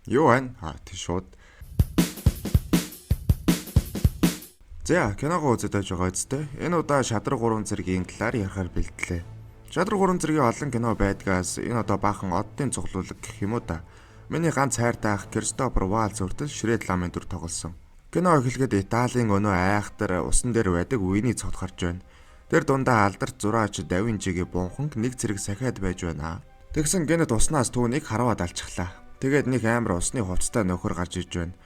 Юу байна? А тий шууд. За, киногоо үзээд байж байгаа үстэй. Энэ удаа Шадраг 3 зэргийн талаар ярихаар бэлтлээ. Шадраг 3 зэргийн олон кино байдгаас энэ одоо баахан оддын цуглуулга гэх юм уу да. Миний ганц хайртай ах Кристофер Валц хүртэл Шред ламын дүр тоглосон. Кино эхлэхэд Италийн өнөө айхтар усан дээр байдаг үений цод гарч байна. Тэр дундаа алдарт зураач Да Винчигийн бунханг нэг зэрэг сахиад байж байна. Тэгсэн гэнэт уснаас түүнийг харваад алчихлаа. Тэгээд нэг амар усны хувцастай нөхөр гарч ирж байна.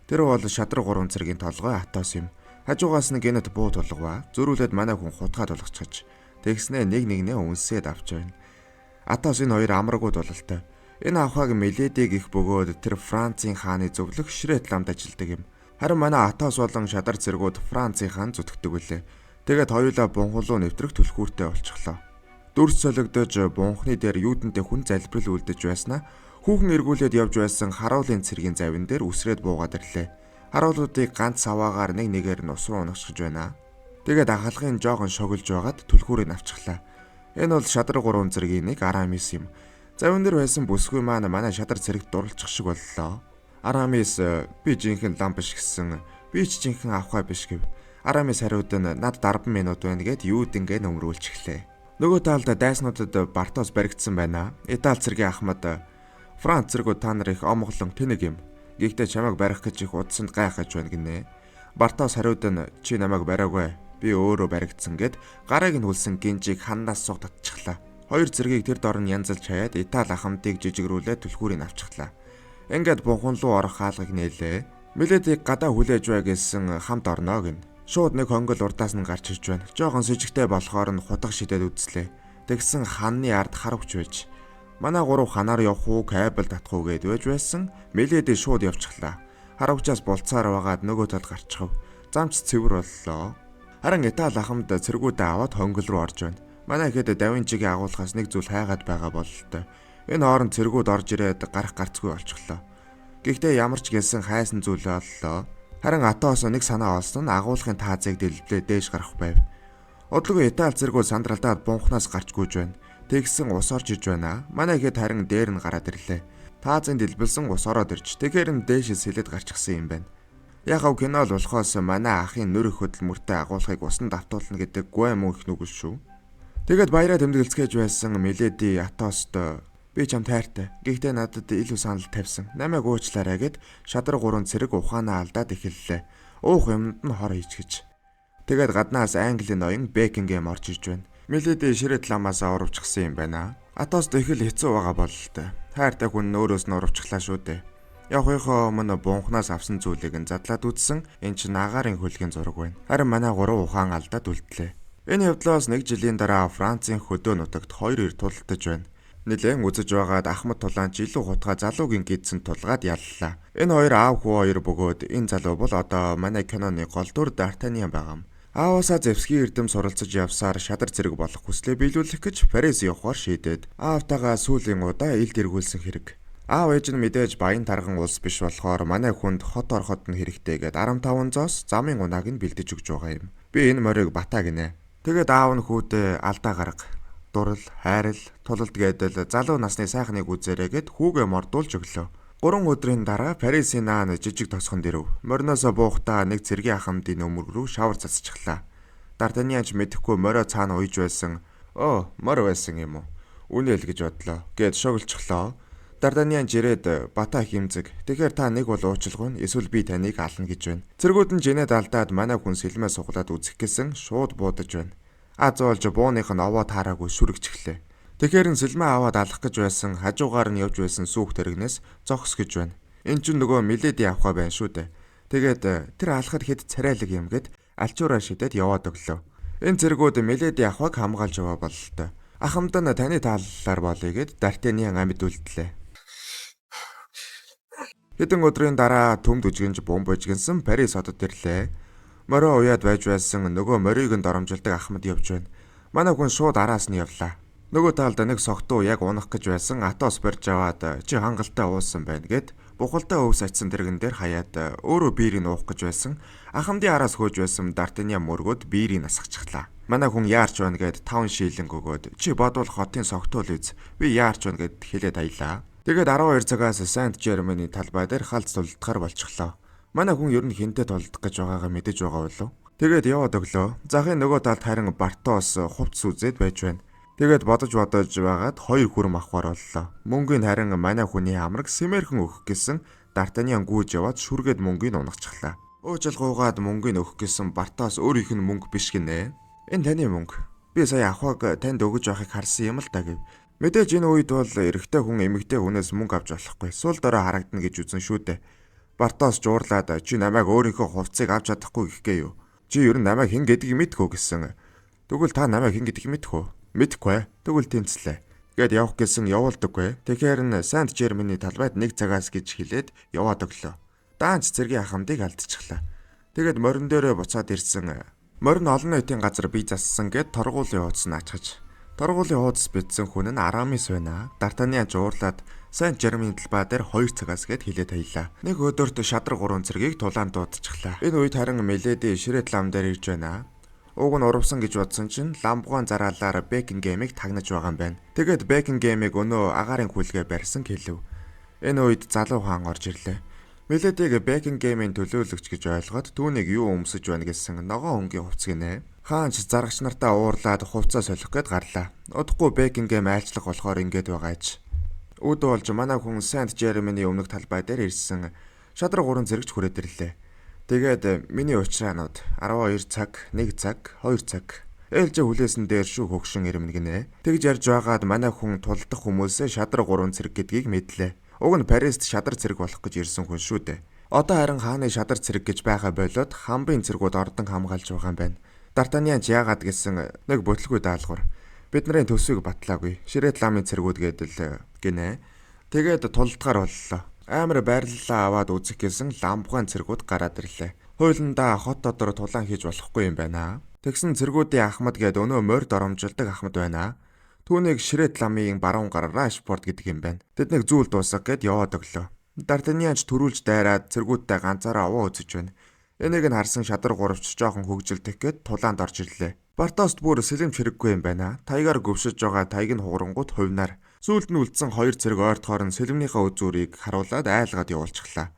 Тэр бол Шадраг 3 зэргийн толгой Атос юм. Хажуугаас нь гэнэт буу тулгаваа. Зөрүүлээд манай хүн хутгаа тулгачихж. Тэгснээ нэг нэгнээ үнсээд авч байна. Атос энэ хоёр амаргүй тулалтай. Энэ авхааг Миледиг их бөгөөд тэр Францын хааны зөвлөх Шрет ламд ажилдаг юм. Харин манай Атос болон шадар цэргүүд Францын хаан зүтгэдэг үлээ. Тэгээд хоёулаа бунхлуу нэвтрэх түлхүүртэй болчихлоо. Дүрс солигдож бунхны дээр юудэнтэй хүн залбирал үлдэж байснаа хүүхэн эргүүлээд явж байсан харуулын цэргийн завин дээр үсрээд буугаад ирлээ. Харуулуудыг ганц саваагаар нэг нэгээр нь ус руу унагшиж байна. Тэгээд ахалгын жоохон шоглож байгаад түлхүүрийг авчихлаа. Энэ бол шадар 3 зэргийн нэг Арамис юм. Завин дээр байсан бүсгүй маань манай шадар цэрэгт дурлчих шиг боллоо. Арамис би жинхэнэ лам биш гэсэн. Би ч жинхэнэ авхай биш гэв. Арамис хариуд нь над 10 минут байна гэд юудингээ нөмрүүлчихлээ. Нөгөө талд дайснуудад Бартос баригдсан байна. Итали цэргийн ахмад Франц цэргүүд та нар их омглон тэнэг юм. Гэхдээ чамайг барих гэж их удсанд гайхаж байна гинэ. Бартос хариуд нь чи намайг бариагүй. Би өөрөө баригдсан гэд гарыг нь хүлсэн гинжийг ханнаас суг татчихлаа. Хоёр цэргийг тэр дор нь янзалж хаяад Итали ахмадыг жижигрүүлээд түлхүүрийг авчихлаа. Ингээд бунхан руу орох хаалгыг нээлээ. Миледиг гадаа хүлээж бай гэсэн хамт орно гин. Шууд нэг хонгол урдаас нь гарч ирж байна. Жохон сэжигтэй болохоор нь хутга шидээд үзлээ. Тэгсэн ханны ард харавч байж. Манай гурав ханаар явах уу, кабель татах уу гэд байж байсан. Миледи шууд явчихлаа. Харавчаас булцаар байгаад нөгөө талд гарчихв. Замч цэвэр боллоо. Харин Итали ахмад цэргүүдээ аваад хонгол руу орж байна. Манай ихэд Да Винчигийн агуулгаас нэг зүйл хайгаад байгаа бололтой. Энэ хооронд цэргүүд орж ирээд гарах гарцгүй болчихлоо. Гэхдээ ямар ч гэлсэн хайсан зүйлээ оллоо. Харин Атос нэг санаа олсон нь агуулгын таазыг дэлблээ дээш гарах байв. Удалгүй Итали цэргүүд сандралдаад бунхнаас гарч гүйж байна. Тэгсэн ус орж иж байна. Манай ихэд харин дээр нь гараад ирлээ. Таазын дэлбэлсэн ус ороод ирж. Тэгэхээр нь дээшээ сэлээд гарчихсан юм байна. Яг кино л болохоос манай ахын нүр их хөдөлмөртэй агуулгыг усанд автуулна гэдэг гуай мөн их нүгэл шүү. Тэгээд баяраа тэмдэглэцгээж байсан Миледи Атост би чамд хайртай. Гэхдээ надад илүү санал тавьсан. Намайг уучлаарай гэд шадар 3 цэрэг ухаанаа алдаад эхэллээ. Уух юмд нь хор хийчихэж. Тэгээд гаднаас Английн ноён Бекингем орж ирж байна. Миледи Шрет ламаас урвчихсан юм байна. Атост их л хэцүү байгаа бололтой. Хайртай хүн нь өөрөөс нь урвчихлаа шүү дээ. Явахынхоо өмнө бунхнаас авсан зүйлийг нь задлаад үзсэн. Энэ чинь агаарын хөлгийн зураг байна. Харин манай гурав ухаан алдаад үлдлээ. Энэ явдлаас нэг жилийн дараа Францын хөдөө нутагт хоёр эр тулалдаж байна. Нилээн үзэж байгаад Ахмад тулаанч илүү хутгаа залуугийн гидсэн тулгаад яллаа. Энэ хоёр аав хүү хоёр бөгөөд энэ залуу бол одоо манай киноны гол дүр Д'Артаньян байгаа юм. Ааваасаа зэвсгийн эрдэм суралцаж явсаар шадар зэрэг болох хүслээ биелүүлэх гэж Парис явахаар шийдээд аавтайгаа сүүлийн удаа илд эргүүлсэн хэрэг. Аав ээж нь мэдээж баян тарган улс биш болохоор манай хүнд хот ороход нь хэрэгтэй гэд 15 зоос замын унааг нь бэлдэж өгч байгаа юм. Би энэ морийг бата гинэ. Тэгээд аав нь хүүдээ алдаа гарга. Дурал, хайрал, тулалд гэдэл залуу насны сайхныг үзээрэй гэд хүүгээ мордуулж өглөө. 3 өдрийн дараа Парисын наан жижиг тосгонд ирэв. Мориноосоо буухтаа нэг цэргийн ахмадын нөмөр рүү шавар цацчихлаа. Д'Артаньян ч мэдэхгүй морио цаана уйж байсан. Оо, морь байсан юм уу? Үнэ л гэж бодлоо. Гэд шоглочихлоо. Д'Артаньян жирээд бата химзэг. Тэгэхээр та нэг бол уучлахгүй эсвэл би таныг ална гэж байна. Цэргүүд нь жинээд алдаад манай хүн сэлмээ суглаад үзэх гэсэн шууд буудаж байна. Аз болж бууных нь овоо таараагүй сүрэгчихлээ. Тэгэхээр нь сэлмээ аваад алах гэж байсан хажуугаар нь явж байсан сүүх тэрэгнээс зогс гэж байна. Эн чинь нөгөө Миледи авхаа байна шүү дээ. Тэгээд тэр алхахад хэд царайлаг юм гэд алчуураа шидээд яваад өглөө. Энэ цэргүүд Миледи авхааг хамгаалж яваа бололтой. Ахамд нь таны тааллаар болъё гэд Д'Артаньян амьд үлдлээ. Хэдэн өдрийн дараа төмд үжигэнж бомб божигнсан Парис хотод ирлээ. Морио уяад байж байсан нөгөө морийг нь доромжилдог ахмад явж байна. Манай хүн шууд араас нь явлаа. Нөгөө талд нэг согтуу яг унах гэж байсан Атос барьж аваад чи хангалттай уусан байна гэд бухалдаа өвс ачсан тэрэгэн дээр хаяад өөрөө биерийг уух гэж байсан. Ахмадын араас хөөж байсан Д'Артаньян мөргөөд биерийг асгачихлаа. Манай хүн яарч байна гэд 5 шийлэн өгөөд чи бодвол хотын согтуу л үз. Би яарч байна гэд хэлээд аялаа. Тэгээд 12 цагаас Сант Жермени талбай дээр халз тулдахаар болчихлоо. Манай хүн ер нь хинтээ тулдах гэж байгаагаа мэдэж байгаа болов. Тэгээд яваад өглөө. Захын нөгөө талд харин Бартос хувцс үзээд байж байна. Тэгээд бодож бодож байгаад хоёр хүрм авахар боллоо. Мөнгөний харин манай хүний амраг сэмэрхэн өгөх гэсэн Д'Артаньян гүйж яваад шүргээд мөнгийг унахчихлаа. Уужил гуугаад мөнгийг өгөх гэсэн Бартос өөрийнх нь мөнгө биш гинэ. Энэ таны мөнгө. Би сая авхааг танд өгөж байхыг харсан юм л да гэв. Мэдээж энэ үед бол эрэгтэй хүн эмэгтэй хүнээс мөнгө авч болохгүй. Сул дорой харагдана гэж үзэн шүү дээ. Бартос жуурлаад чи намайг өөрийнхөө хувцсыг авч чадахгүй гэх гээ юу? Чи ер нь намайг хэн гэдгийг мэдэх үү гэсэн. Тэгвэл та намайг хэн гэдгийг мэдэх үү? Мэдэхгүй. Тэгвэл тэнцлээ. Гэт явах гэсэн явуулдаггүй. Тэгэхээр нь Сант Жермени талбайд нэг цагаас гэж хэлээд яваад өглөө. Даанч цэргийн ахмадыг алдчихлаа. Тэгээд морин дээрээ буцаад ирсэн. Морин олон нийтийн газар бие зассан гэд торгуулийн хуудас нь ачхаж. Торгуулийн хуудас бичсэн хүн нь Арамис байна. Д'Артаньян ч уурлаад Сант Жермени талбай дээр 2 цагаас гэд хэлээд хаялаа. Нэг өдөрт шадар гурван цэргийг тулаан дуудчихлаа. Энэ үед харин Миледи ширэт лам дээр ирж байна. Уг нь урвсан гэж бодсон чинь ламбгоон зараалаар Бекингемийг тагнаж байгаа юм байна. Тэгээд Бекингемийг өнөө агаарын хүлгээ барьсан хэлв. Энэ үед залуу хаан орж ирлээ. Миледиг Бекингемийн төлөөлөгч гэж ойлгоод түүнийг юу өмсөж байна гэсэн ногоон өнгийн хувцас гинэ. Хаан ч зарагч нартаа уурлаад хувцас солих гээд гарлаа. Удахгүй Бекингем айлчлах болохоор ингэж байгааж. Үд болж манай хүн Сант Жермени өмнөх талбай дээр ирсэн. Шадар гурван зэрэгч хүрээд ирлээ. Тэгээд миний уучраанууд 12 цаг, 1 цаг, 2 цаг. Ээлжээ хүлээсэн дээр шүү хөгшин ирмэн гинэ. Тэгж ярьж байгаад манай хүн тулдах хүмүүсээ шадар гурван цэрэг гэдгийг мэдлээ. Уг нь Парист шадар цэрэг болох гэж ирсэн хүн шүү дээ. Одоо харин хааны шадар цэрэг гэж байгаа болоод хамбын цэргүүд ордон хамгаалж байгаа юм байна. Д'Артаньян ч яагаад гэсэн нэг бүтлгүй даалгавар. Бидний төсвийг батлаагүй. Ширэт ламын цэргүүд гэдэл гинэ. Тэгээд тулдгаар боллоо. Амар байрлалаа аваад үзэх гэсэн ламбгаан цэргүүд гараад ирлээ. Хойлондаа хот дотор тулаан хийж болохгүй юм байна. Тэгсэн цэргүүдийн ахмад гээд өнөө морь доромжилдог ахмад байна. Түүнийг ширэт ламын баруун гар Рашпорт гэдэг юм байна. Тэднийг зүйл дуусгах гээд яваад өглөө. Д'Артаньян ч төрүүлж дайраад цэргүүдтэй ганцаараа овоо үзэж байна. Энийг нь харсан шадар гуравч жоохон хөгжилдөх гээд тулаанд орж ирлээ. Бартост бүр сэлэмч хэрэггүй юм байна. Таягаар гөвшөж байгаа таяг нь хугарангууд хувнаар. Сүүлд нь үлдсэн хоёр цэрэг ойртохоор нь сэлэмнийхээ үзүүрийг харуулад айлгаад явуулчихлаа.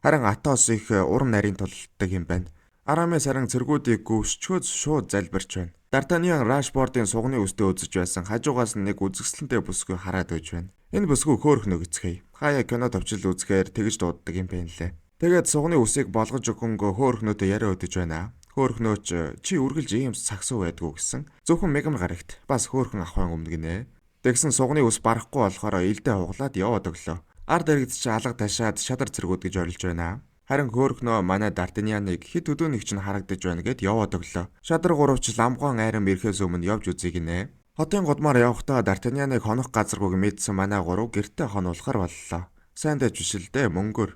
Харин Атос их урам нарийн тулалддаг юм байна. Арамис харин цэргүүдийг гөвшчөөд шууд залбирч байна. Д'Артаньян Рашпортын сугны өстөө үзэж байсан хажуугаас нь нэг үзэсгэлэнтэй бүсгүй хараад байж байна. Энэ бүсгүй хөөрөх нөгөөцгэй. Хаяа кино товчл үзэхээр тэгж дууддаг юм байна лээ. Тэгээд сугны үсийг болгож өгөнгөө хөөрхнөөдөө яриа өдөж байна. Хөөрхнөөч чи үргэлж ийм сагсуу байдгүй гэсэн. Зөвхөн мегмар гарагт бас хөөрхөн ахван өмнө гинэ. Тэгсэн сугны ус барахгүй болохоор илдээ хуглаад яваад өглөө. Ард иргэд чи алга ташаад шадар цэргүүд гэж орилж байна. Харин хөөрхнөө манай Д'Артаньяныг хэд өдөөнийг чинь харагдаж байна гэд яваад өглөө. Шадар гуравч ламгуан айрам ирэхээс өмнө явж үзье гинэ. Хотын гудмаар явахдаа Д'Артаньяныг хонох газаргүйг мэдсэн манай гурав гэртээ хонуулахар боллоо. Сайн дэж биш л дээ мөнгөөр.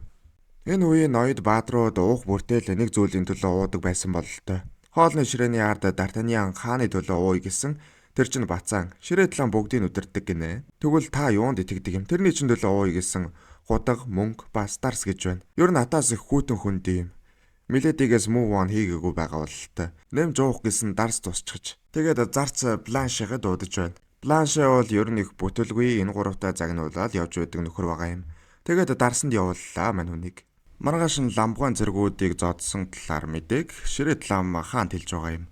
Энэ үеийн ноёд бааtruуд уух бүртэл нэг зүйлийн төлөө уудаг байсан бололтой. Хоолны ширээний ард Д'Артаньян хааны төлөө ууя гэсэн тэр чинь бацаан ширээ талан бүгдийг үдирддэг гинэ. Тэгвэл та юунд итгэдэг юм? Тэрний чинь төлөө ууя гэсэн худаг, мөнгө, бас дарс гэж байна. Ер нь атаас их хүйтэн хүндий юм. Миледигээс move on хийгээгүй байгаа бололтой. Нэмж уух гэсэн дарс тусчихж. Тэгээд зарц Бланшегээ дуудаж байна. Бланше бол ер нь их бүтэлгүй энэ гуравтаа загнуулаад явж байдаг нөхөр байгаа юм. Тэгээд дарсанд явууллаа мань хүнийг. Маргааш нь ламбгаан цэргүүдийг зодсон талаар мэдээг ширэт лам хаанд хэлж байгаа юм.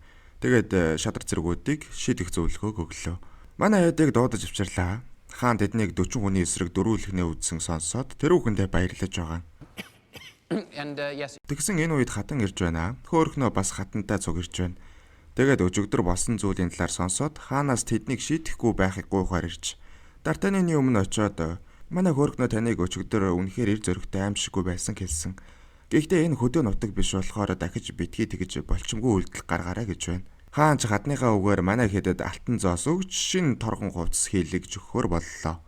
Тэгээд шадар цэргүүдийг шийдэх зөвлөгөөг өглөө. Манай хайдыг дуудаж авчирлаа. Хаан тэднийг 40 хүний эсрэг дөрүүлэхнээ үзсэн сонсоод тэрүүхэндээ баярлаж байгаа. And yes, Тэгсэн энэ үед хатан ирж байна. Хөөрхнөө бас хатантай цуг ирж байна. Тэгээд өчигдөр болсон зүйлийн талаар сонсоод хаанаас тэднийг шийтгэхгүй байхыг гуйхаар ирж. Д'Артаньяны өмнө очиод манай хөөрхнөө таныг өчигдөр үнэхээр эр зөрөгтэй аимшиггүй байсан хэлсэн. Гэхдээ энэ хөдөө нутаг биш болохоор дахиж битгий тэгж болчимгүй үйлдэл гаргаарай гэж байна. Хаан ч хадныхаа үгээр манай хэдэд алтан зоос өгч шин торгон хувцас хийлгэж өгөхөөр боллоо.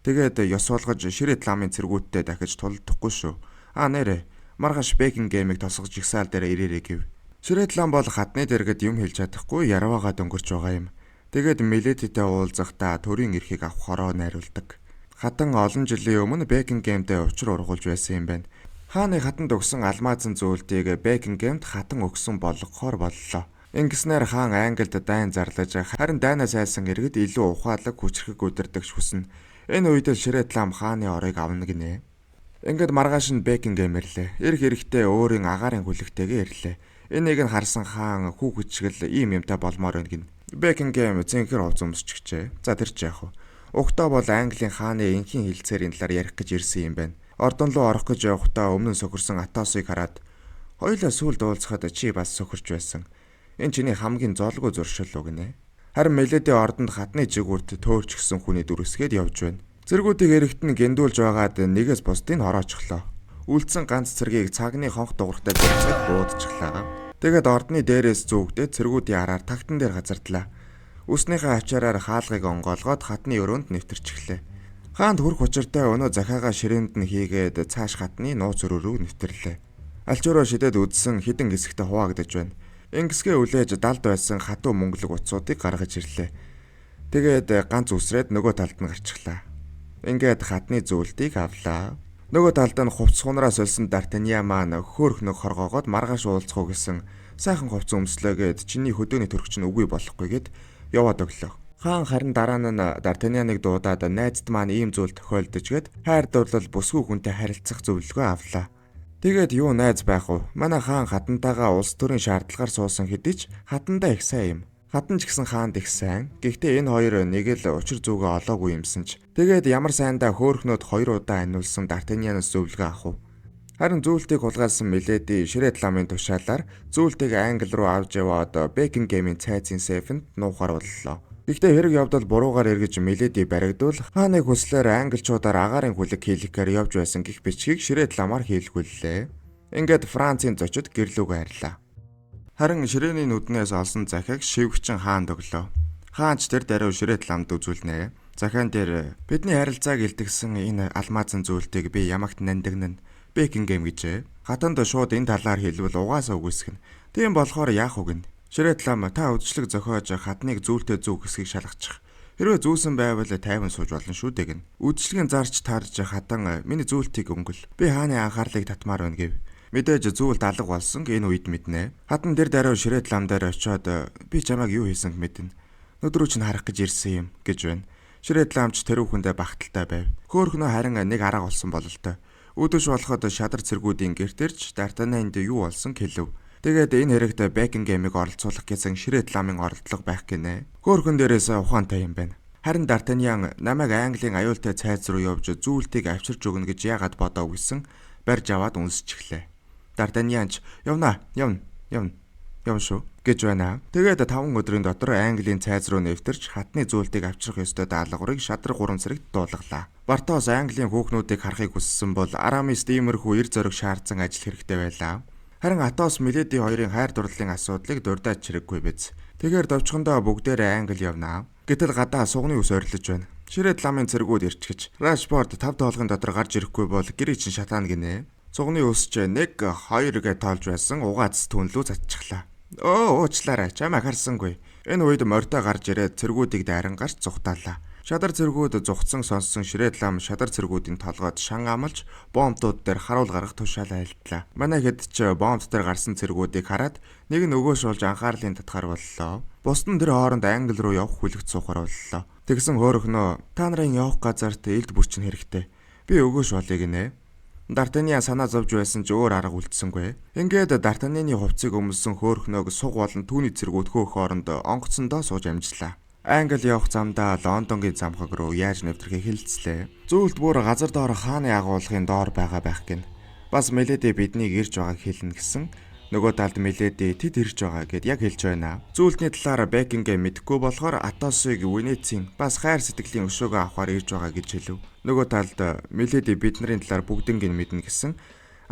Тэгээд ёс болгож ширэт ламын цэргүүдтэй дахиж тулдахгүй шүү. А нэрэ маргааш Бекингемийг тосгож жигсаал дээр ирээрэй гэв. Ширэт лам бол хадны дэргэд юм хэлж чадахгүй ярваагаад өнгөрч байгаа юм. Тэгээд Милетитэй уулзахдаа төрийн эрхийг авах хороо найруулдаг. Хатан олон жилийн өмнө Бекингемтэй учир ургуулж байсан юм байна. Хааны хатанд өгсөн алмаазан зүйлтийг Бекингемд хатан өгсөн болгохоор боллоо. Ингэснээр хаан Англид дайн зарлаж харин дайнаас айсан иргэд илүү ухаалаг хүчрхэг удирдагч хүснэ. Энэ үед л Ширээт лам хааны орыг авна гинэ. Ингээд маргааш нь Бекингем ирлээ. Ирэх эрэхтээ өөрийн агаарын хүлэгтэйгээ ирлээ. Энийг нь харсан хаан хүүхэд шиг л ийм юмтай болмоор байна гин. Бекингем цэнхэр хувц өмсчихжээ. За тэр ч яах вэ? Угтаа бол Английн хааны энхийн хилцээрийн талаар ярих гэж ирсэн юм байна. Ордон руу орох гэж явахдаа өмнө нь сохирсон Атосыг хараад хоёулаа сүүлд уулзахад чи бас сохирч байсан. Энэ чиний хамгийн золгүй зуршил уу гинэ. Харин Меледи ордонд хатны жигүүрт төөрч гисэн хүний дүрсгээд явж байна. Цэргүүдийг эрэхт нь гендүүлж байгаад нэгээс бусдыг хороочихлоо. Үлдсэн ганц цэргийг цагны хонх дуурайтай зурцад буудчихлаа. Тэгээд ордны дээрээс зүүгдээд цэргүүдийн араар тагтан дээр газардлаа. Үснийхээ ачаараар хаалгыг онгоолгоод хатны өрөөнд нэвтэрчихлээ. Хаанд хүрх учиртай өнөө захиагаа ширээнд нь хийгээд цааш хатны нууц өрөө рүү нэвтрлээ. Альчуураа шидэд үдсэн хідэн хэсэгтээ хуваагдаж байна. Ингэсгээ үлээж далд байсан хатуу мөнгөлөг утсуудыг гаргаж ирлээ. Тэгээд ганц үсрээд нөгөө талд нь гарчихлаа. Ингээд хатны зүйлтийг авлаа. Нөгөө талд нь хувцс хунраа сольсон Д'Артаньян маань хөөхнөг хоргоогоод маргааш уулзах уу гэсэн сайхан хувцас өмслөөгээд чиний хөдөөний төрөгч нь үгүй болохгүй гэд яваад өглөө. Хаан харин дараа нь Д'Артаньяныг дуудаад найзд маань ийм зүйл тохиолдож гэд хайр дурлал бүсгүй хүнтэй харилцах зөвлөгөө авлаа. Тэгээд юу найз байх вэ? Манай хаан хатантайгаа улс төрийн шаардлагаар суусан хэдий ч хатандаа их сайн юм. Хатан ч гэсэн хаанд их сайн. Гэхдээ энэ хоёр нэг л учир зүгээ олоогүй юмсан ч. Тэгээд ямар сайндаа хөөхнөд хоёр удаа аниулсан Д'Артаньянаас зөвлөгөө авах вэ? Харин зүйлтийг хулгайлсан Миледи Ширээт ламын тушаалаар зүйлтийг Англи руу авч яваад Бекингемийн цайзын сейфэнд нуухаар боллоо. Гэхдээ хэрэг явдал буруугаар эргэж Миледи баригдвал хааны хүслээр англичуудаар агаарын хүлэг хийлгэхээр явж байсан гих бичгийг Ширээт ламаар хийлгүүллээ. Ингээд Францын зочид гэрлүүгээ харьлаа. Харин ширээний нүднээс олсон захиаг шивгчин хаанд өглөө. Хаан ч тэр даруй Ширээт ламд үзүүлнэ. Захиан дээр бидний харилцааг илтгэсэн энэ алмаазын зүйлтийг би ямагт нандинан Бекингем гэжээ. Хатанд шууд энэ талаар хэлбэл угаасаа үгүйсгэнэ. Тийм болохоор яах вэ гэнэ? Ширээт лам та үдшилэг зохиож хатныг зүүлтэй зүүх хэсгийг шалгачих. Хэрвээ зүүсэн байвал тайван сууж болно шүү дээ гэнэ. Үдшилгийн зарч таарж хатан миний зүүлтийг өнгөл. Би хааны анхаарлыг татмаар байна гэв. Мэдээж зүйлд алга болсон энэ үед мэднэ. Хатан тэр даруй Ширээт лам дээр очиод би чамайг юу хийсэн мэднэ. Нүд рүү чинь харах гэж ирсэн юм гэж байна. Ширээт ламч тэрүү хүндээ багталтай байв. Хөөхнөө харин нэг арга олсон бололтой. Үдэш болоход шадар цэргүүдийн гэрт ирж Д'Артаньянд юу болсон хэлв. Тэгээд энэ хэрэгт Бекингемийг оролцуулах гэсэн Ширээт ламын оролдлого байх гинэ. Хөөхөн дээрээс ухаантай юм байна. Харин Д'Артаньян намайг Английн аюултай цайз руу явж зүйлтийг авчирч өгнө гэж яагаад бодоог гэсэн барьж аваад үнсчихлээ. Д'Артаньян ч явна, явна, явна, явна шүү гэж байна. Тэгээд 5 өдрийн дотор Английн цайз руу нэвтэрч хатны зүйлтийг авчрах ёстой даалгаврыг шадар 3 цэрэгт дуулгалаа. Бартос Английн хүүхнүүдийг харахыг хүссэн бол Арамис иймэрхүү эр зориг шаардсан ажил хэрэгтэй байлаа. Харин Атос Миледи хоёрын хайр дурлалын асуудлыг дурдаад чирэггүй биз. Тэгэхээр довчхондоо бүгдээрээ Англи явнаа. Гэтэл гадаа сугны ус орилж байна. Ширээт ламын цэргүүд ирчихэж Рашфорд 5 тоолгын дотор гарч ирэхгүй бол гэрээ чин шатаана гинэ. Сугны ус ч 1 2 гэж тоолж байсан угаац түн лүү цацчихлаа. Өө уучлаарай чамайг харсангүй. Энэ үед морьтой гарч ирээд цэргүүдийг дайран гарч зүхтаалаа. Шадар цэргүүд зүхтсан сонссон Ширээт лам шадар цэргүүдийн толгойд шан амлж бомбууд дээр харуул гаргах тушаалаа айлтлаа. Манай хэд ч бомб дээр гарсан цэргүүдийг хараад нэг нь өгөөш болж анхаарлын татгаар боллоо. Бусд нь тэр хооронд Англи руу явах хүлэгт суухаар боллоо. Тэгсэн хөөрөхнөө та нарын явах газарт элд бүрчин хэрэгтэй. Би өгөөш болъё гинэ. Д'Артаньян санаа зовж байсан ч өөр арга үлдсэнгүй. Ингээд Д'Артаньяны хувцсыг өмлсөн хөөрхнөөг суг болон түүний цэргүүд хөөх хооронд онгоцондоо сууж амжлаа. Англи явах замдаа Лондонгийн замхаг руу яаж нэвтрэхийг хэлцлээ. Зүйлд бүр газар доор хааны агуулгын доор байгаа байх гин. Бас Миледи биднийг ирж байгааг хэлнэ гэсэн. Нөгөө талд Миледи тэд ирж байгаа гэд яг хэлж байна. Зүйлтний талаар Бекингээ мэдэхгүй болохоор Атосыг Венецийн бас хайр сэтгэлийн өшөөгөө авахар ирж байгаа гэж хэлв. Нөгөө талд Миледи бидний талаар бүгднийг мэднэ гэсэн.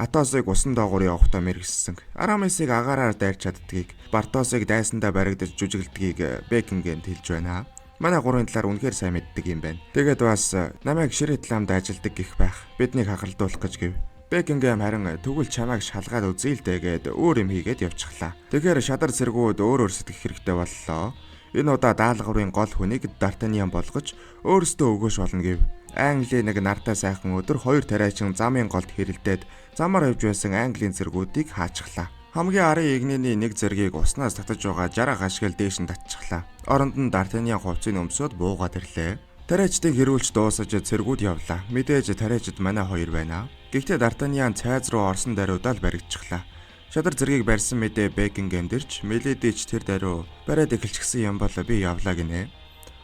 Атосыг усан доогуур явахдаа мэргэссэн. Арамисыг агаараар дайрч чаддгийг, Бартосыг дайсандаа баригдаж жүжиглэдгийг Бекингэнд хэлж байна. Манай гурвын талаар үнэхээр сайн мэддэг юм байна. Тэгээд бас намайг Ширээт ламд ажилдаг гих байх. Биднийг хахалдуулах гэж гэв. Бекингем харин тэгвэл чамайг шалгаад үзье л дээ гэд өөр юм хийгээд явчихлаа. Тэгэхээр шадар цэргүүд өөр өөр сэтгэх хэрэгтэй боллоо. Энэ удаа даалгаврын гол хүнийг Д'Артаньян болгож өөрөөсөө өгөөш болно гэв. Английн нэг нартай сайхан өдөр хоёр тариачин замын голд хэрэлдээд замаар явж байсан Английн цэргүүдийг хаачихлаа. Хамгийн арын эгнээний нэг зэргийг уснаас татаж байгаа 60 хашгил дээш нь татчихлаа. Оронд нь Д'Артаньян хувцсыг өмсөөд буугаад ирлээ. Тариачдыг хэрүүлж дуусаж цэргүүд явлаа. Мэдээж тариачид манай хоёр байна. Гэхдээ Д'Артаньян цайз руу орсон даруйдаа л баригдчихлаа. Шадар зэргийг барьсан мэдээ Бекингем дэрч Миледи ч тэр даруй бариад эхэлчихсэн юм бол би явлаа гинэ.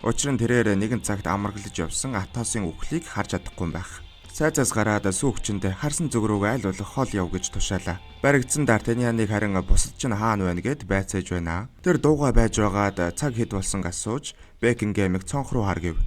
Учир нь тэрээр нэгэн цагт амарглаж явсан Атосын үхлийг харж чадахгүй байх. Цайзаас гараад сүүгчэндээ харсан зүг рүүгээ аль болох хол яв гэж тушаалаа. Баригдсан Д'Артаньяныг харин бусад чинь хаана байна гэд байцааж байна. Тэр дууга байж байгаад цаг хэд болсон асууж Бекингемийг цонх руу хар гэв.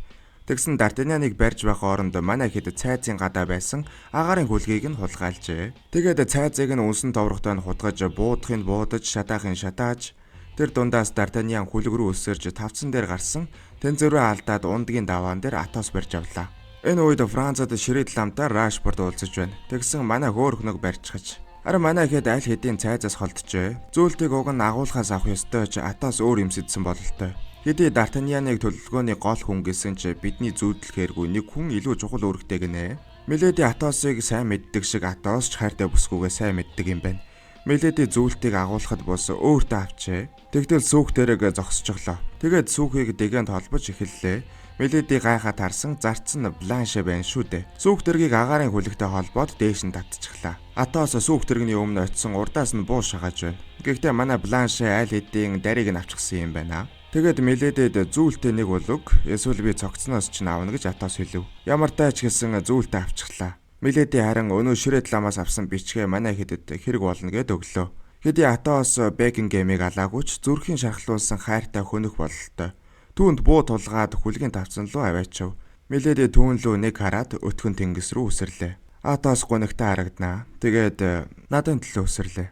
Тэгсэн Д'Артаньяныг барьж байх оронд манай хэд цайзын гадаа байсан агаарын хүлгийг нь хулгайлжээ. Тэгээд цайзыг нь үнсэн товрохтой нь хутгаж буудахыг буудаж шатаахын шатааж тэр дундаас Д'Артаньян хүлэг рүү өсөрж тавцан дээр гарсан тэнцвэрээ алдаад ундгийн даваан дээр Атос барьж авлаа. Энэ үед Францад Ширит ламтай Рашфорд уулзаж байна. Тэгсэн манай хөөхнөг барьчихаж. Харин манай хэд аль хэдийн цайзаас холджээ. Зүйлтийг уг нь агуулхаас авах ёстой ч Атос өөр юмсэдсэн бололтой. Хэдий Д'Артаньяныг төлөвлөгөөний гол хүн гэсэн ч бидний зүүдлэхээргүй нэг хүн илүү чухал үүрэгтэй гинэ. Миледи Атосыг сайн мэддэг шиг Атос ч хайртай бүсгүйгээ сайн мэддэг юм байна. Миледи зүйлтийг агуулхад бус өөртөө авчээ. Тэгтэл сүүх дээрэг зогсчихлоо. Тэгээд сүүхийг дэгэнд холбож эхэллээ. Миледи гайхаад харсан зарцсан Бланше байна шүү дээ. Сүүх дэргийг агаарын хүлэгтэй холбоод дээш нь татчихлаа. Атос сүүх дэрэгний өмнө очисон урдаас нь буу шагааж байна. Гэхдээ манай Бланше аль хэдийн дарийг нь авчихсан юм байна. Тэгээд Миледид зүйлтэй нэг улэг эсвэл би цогцноос ч авна гэж Атос хэлв. Ямар тач гэсэн зүйлтэй авчихлаа. Миледи харин өнөө ширээт ламаас авсан бичгээ манай хэдэд хэрэг болно гэд өглөө. Хэдий Атос Бекингемийг алаагүй ч зүрхийн шархлуулсан хайртай хөнөх бололтой. Түүнд буу тулгаад хүлгийн тавцан руу аваачив. Миледи түүн лүү нэг хараад өтгөн тэнгис рүү үсэрлээ. Атос гунигтай харагданаа. Тэгээд надын төлөө үсэрлээ.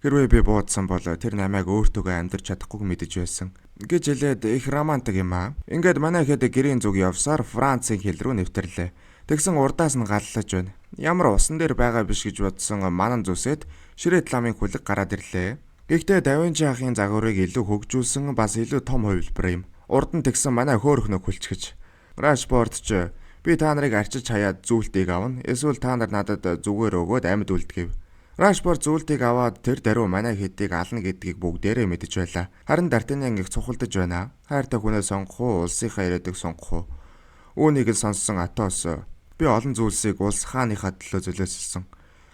Хэрвээ би буудсан бол тэр намайг өөртөөгөө амьдрч чадахгүйг мэдэж байсан гэж хэлээд их романтик юм аа. Ингээд манай хэд гэрийн зүг явсаар Францын хил рүү нэвтрлээ. Тэгсэн урдаас нь галлаж байна. Ямар усан дээр байгаа биш гэж бодсон манан зүсэд ширээт ламын хүлэг гараад ирлээ. Гэхдээ Давинчи ахын загварыг илүү хөгжүүлсэн бас илүү том хувилбар юм. Урд нь тэгсэн манай хөөхнөө хүлчгэж. Рашфорд ч би та нарыг арчиж хаяад зүйлтийг авна. Эсвэл та нар надад зүгээр өгөөд амьд үлдгэв. Рашфорд зүйлтийг аваад тэр даруй манай хэдийг ална гэдгийг бүгдээрээ мэдэж байлаа. Харин Д'Артаньян их цухалдаж байна. Хайртай хүнээ сонгох уу, улсынхаа ирээдүйг сонгох уу? Үүнийг л сонссон Атос би олон зүйлсийг улс хааныхаа төлөө зөлөөсөлсөн.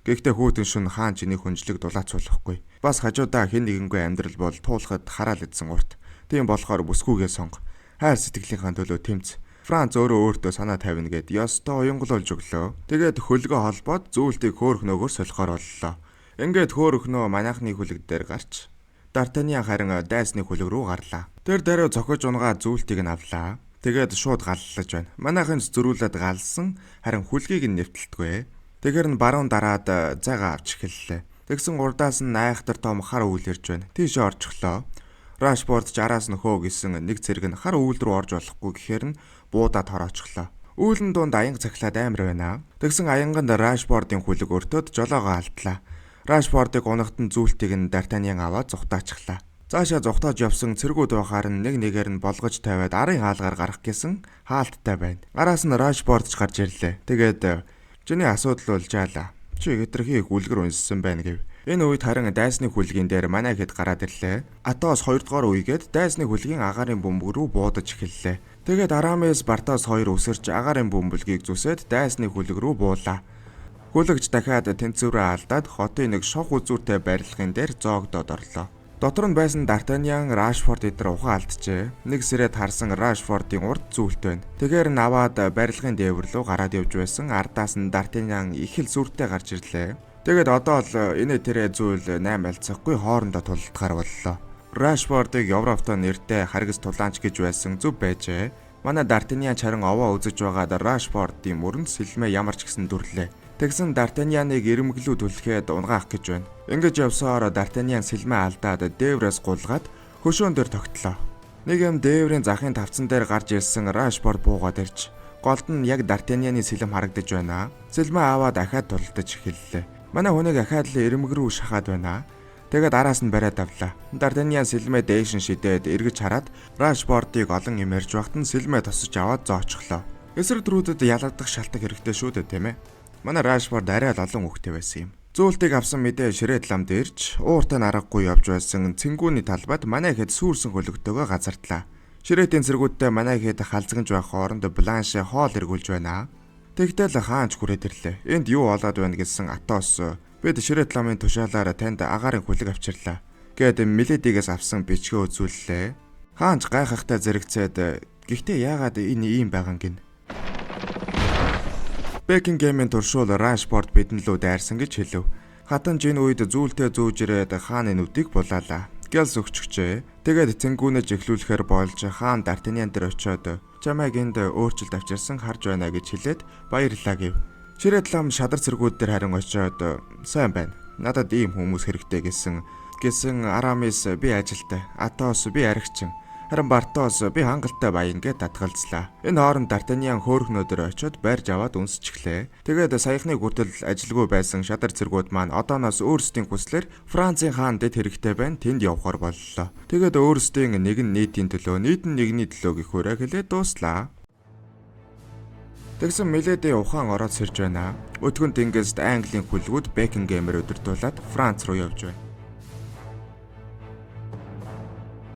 Гэхдээ хүүтэн шүн хаан чиний хүнжлэг дулаацуулахгүй. Бас хажуудаа хэн нэгэнгүй амьдрал бол туулахад хараал идсэн урт. Тийм болохоор бүсгүйгээ сонго. Хайр сэтгэлийнхаа төлөө тэмц. Франц өөрөө өөртөө санаа тавина гэд ёстой уянгалуулж өглөө. Тэгээд хөлгөө холбоод зүйлтийг хөөхнөөгөр солихоор боллоо. Ингээд хөөхнөө манайхны хүлэг дээр гарч Д'Артаньян харин дайсны хүлэг рүү гарлаа. Тэр даруй цохиж унгаа зүйлтийг нь авлаа. Тэгээд шууд галлаж байна. Манайхын зөрүүлээд галсан харин хүлгийг нь нэвтэлтгүй. Тэгэхээр нь баруун дараад зайгаа авч эхэллээ. Тэгсэн урдаас нь айхтар том хар үйл ирж байна. Тийшээ орчихлоо. Рашфорд ч араас нь хөө гэсэн нэг цэрэг нь хар үйл рүү орж болохгүй гэхээр нь буудаад хороочихлоо. Үүлэн дунд аянга цахилаад амар байна. Тэгсэн аянганд Рашфордын хүлэг өртөөд жолоогоо алдлаа. Рашфордыг унахт нь зүйлтийг нь Д'Артаньян аваад зугтаачихлаа. Цаашаа зугтааж явсан цэргүүд байхаар нь нэг нэгээр нь болгож тавиад арын хаалгаар гарах гэсэн хаалттай байна. Араас нь Рашфорд ч гарч ирлээ. Тэгээд чиний асуудал бол жаалаа. Чи хэтэрхий их үлгэр унссан байна гэв. Энэ үед харин дайсны хүлгийн дээр манай хэд гараад ирлээ. Атос 2 дугаар үегээд дайсны хүлгийн агаарын бөмбөг рүү буудаж эхэллээ. Тэгээд Арамис Бартос хоёр үсэрч агаарын бөмбөлгийг зүсээд дайсны хүлэг рүү буулаа. Хүлэгч дахиад тэнцвэрээ алдаад хотын нэг шов үзүүртэй барилгын дээр зоогдоод орлоо. Дотор нь байсан Д'Артаньян, Рашфорд эдэр ухаан алджээ. Нэг сэрэд харсан Рашфордын урд зүйлт байна. Тэгэхээр нь аваад барилгын дээвэр рүү гараад явж байсан ардаас нь Д'Артаньян их л сүртэй гарч ирлээ. Тэгээд одоо л энэ тэрэ зүйл 8 альцахгүй хоорондоо тулалдахаар боллоо. Рашфордыг Европтой нэртэй харгас тулаанч гэж байсан зөв байжээ. Манай Д'Артаньян харин овоо үзэж байгаад Рашфордын мөрөнд сэлмээ ямар ч гэсэн дүрлээ. Тэгсэн Д'Артаньяныг ирмэглүү түлхээд унгаах гэж байна. Ингэж явсаар Д'Артаньян сэлмээ алдаад дээврээс гулгаад хөшөөн дээр тогтлоо. Нэг юм дээврийн захын тавцан дээр гарч ирсэн Рашфорд буугаад ирж голд нь яг Д'Артаньяны сэлэм харагдаж байна. Сэлмээ аваад ахаад тулдаж эхэллээ. Манай хүнийг ахаад л ирмэг рүү шахаад байна. Тэгээд араас нь бариад авлаа. Д'Артаньян сэлмээ дээш нь шидээд эргэж хараад Рашфордыг олон юм ярьж байхад нь сэлмээ тосож аваад зоочхлоо. Эсрэг дөрүүдэд ялагдах шалтгаан хэрэгтэй шүү дээ, тийм ээ. Манай Рашфорд арай л олон хүүхдээ байсан юм. Зүүлтийг авсан мэдээ ширээт лам дээрч ууртай наргагүй явж байсан цэнгүүний талбайд манай хэд сүрсэн хөлөгтэйгөө газардлаа. Ширэтийн цэргүүдтэй манай хэд халзганж байх хооронд Бланше хоол эргүүлж байна. Тэгтэл хаанч хүрээд ирлээ. Энд юу болоод байна гэсэн Атос бид Ширэт ламын тушаалаар танд агаарын хүлэг авчирлаа. Гээд Миледигээс авсан бичгээ үзүүллээ. Хаанч гайхахтай зэрэгцээд гэхдээ яагаад энэ ийм байгаа гин? Бекингемийн туршуул Рашфорд бидэн лүү дайрсан гэж хэлв. Хатанж энэ үед зүүлтэй зүүж ирээд хааны нүдийг булаалаа. Гэлс өгчгчээ. Тэгээд цэнгүүнэж эхлүүлэхээр болж хаан Д'Артаньян дээр очиод чамайг энд өөрчлөлт авчирсан харж байна гэж хэлээд баярлалаа гэв. Ширэт лам шадар цэргүүд дээр харин очиод сайн байна. Надад ийм хүмүүс хэрэгтэй гэсэн Арамис би ажилтай. Атос би архичин. Харин Бартос би хангалттай баян гэж татгалзлаа. Энэ хооронд Д'Артаньян хөөрхнөөдөр очиод барьж аваад үнсчихлээ. Тэгээд саяхны хүртэл ажилгүй байсан шадар цэргүүд маань одооноос өөрсдийн хүслээр Францын хаан дэд хэрэгтэй байна тэнд явахар боллоо. Тэгээд өөрсдийн нэг нь нийтийн төлөө, нийт нь нэгний төлөө гэх хүрээ хэлээд дууслаа. Тэгсэн Миледи ухаан ороод сэрж байна. Өтгөн тэнгист Английн хүлгүүд Бекингемээр өдөртүүлээд Франц руу явж байна.